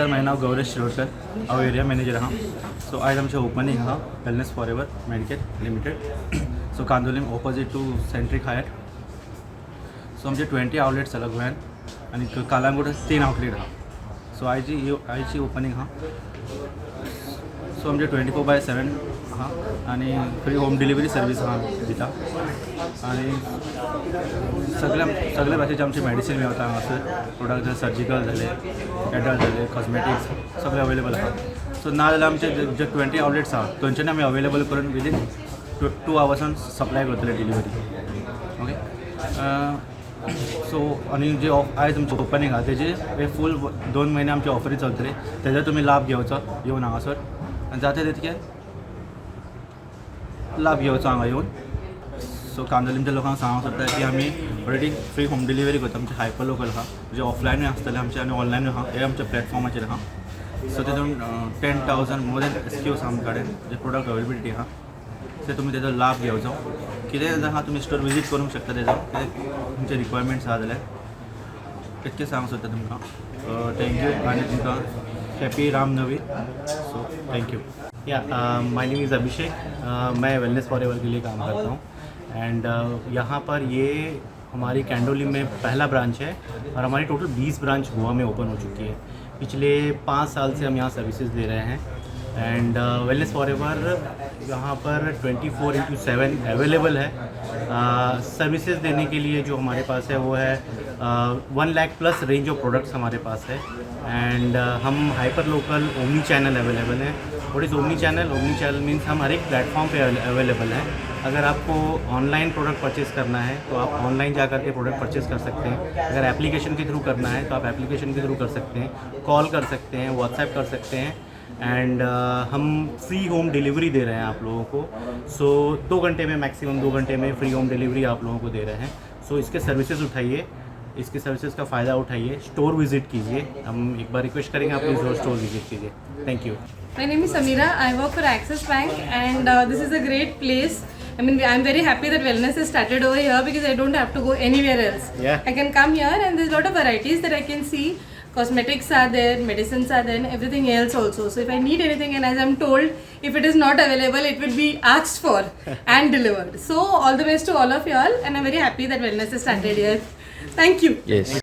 Sir, म्हाजें नांव गौरेश शिरोडकर. हांव एरिया मॅनेजर आहा. सो आयज आमचें ओपनींग आहा, wellness for ever Medicare limited. So Candolim, opposite to Centric Hyatt. So आमचे 20 आउटलेट्स जाला गोंयान आनी कालांगूट तीन आउटलेट आहा. सो आयची ओपनींग आहा. सो आमचे 24/7 आहा आनी फ्री होम डिलिव्हरी सर्वीस आहा दिता आनी सगळे सगळे भाशेचे आमचे मेडिसीन मेळटा हांगासर. प्रोडक्ट सर्जिकल जाले, एडल्ट जाले, कॉस्मेटिक्स सगळे अवेलेबल आहा. सो ना जाल्यार आमचे जे 20 आउटलेट्स आहा, थंयच्यान आमी अवेलेबल करून विदीन 2 आवर्सान सप्लाय करतले डिलिव्हरी. ओके, सो आनी जे ऑफ आयज आमचें ओपनींग आहा, तेजे हे फूल 2 म्हयने आमचे ऑफरी चलतले. तेजो तुमी लाभ घेवचो येवन हांगासर आनी जाता तितके लाभ घेवचो हांगा येवन. सो कांदोलीमच्या लोकांक सांगूंक सोदता की आमी ऑलरेडी फ्री होम डिलिव्हरी करता. आमचे हायपर लोकल आहा, जे ऑफलायनूय आसतले आमचे आनी ऑनलायनूय आहा. हे आमच्या प्लॅटफॉर्माचेर आहा. सो तितून 10,000 मोर दॅन एसकेयू आसा आमचे कडेन, जे प्रोडक्ट अवेलेबिलिटी आहा. सो तुमी तेजो लाभ घेवचो. कितेंय आहा, तुमी स्टोर विजीट करूंक शकता. तेजो कितें तुमचे रिक्वायरमेंट्स आहा जाल्यार, इतकें सांगूंक सोदता तुमकां. Thank you आनी तुमकां happy Ramnavami. So thank you. Yeah, my name is Abhishek. मैं वेलनेस फॉर एवर के लिए काम करता हूँ एंड यहाँ पर ये हमारी कैंडोलिम में पहला ब्रांच है और हमारी टोटल 20 ब्रांच गोवा में ओपन हो चुकी है. पिछले 5 साल से हम यहाँ सर्विसेज दे रहे हैं एंड वेलनेस फॉर एवर यहाँ पर 24x7 available है सर्विसेज देने के लिए. जो हमारे पास है, वो है 1 lakh plus range of products हमारे पास है एंड हम hyper local, omni channel available हैं. What is omni channel? Omni channel means हम हर एक प्लेटफॉर्म पे अवेलेबल हैं. अगर आपको ऑनलाइन प्रोडक्ट परचेज़ करना है, तो आप ऑनलाइन जा कर के प्रोडक्ट परचेज़ कर सकते हैं. अगर एप्लीकेशन के थ्रू करना है, तो आप एप्लीकेशन के थ्रू कर सकते हैं, कॉल कर सकते हैं, व्हाट्सएप कर सकते हैं एंड हम फ्री होम डिलीवरी दे रहे हैं आप लोगों को. सो 2 घंटे में, मैक्सिमम 2 घंटे में फ्री होम डिलीवरी आप लोगों को दे रहे हैं. सो इसके सर्विसेज उठाइए, इसके सर्विसेज का फ़ायदा उठाइए, स्टोर विज़िट कीजिए. हम एक बार रिक्वेस्ट करेंगे, आप प्लीज़ स्टोर विज़िट कीजिए. Thank you. My name is Samira. I work for Axis Bank, and this is a great place. I mean, I'm very happy that Wellness has started over here because I don't have to go anywhere else. I can come here, and there's a lot of varieties that I can see. Cosmetics are there, medicines are there, and everything else also. So if I need anything, and as I'm told, if it is not available, it will be asked for and delivered. So all the best to all of y'all, and I'm very happy that Wellness has started here. Thank you. Yes.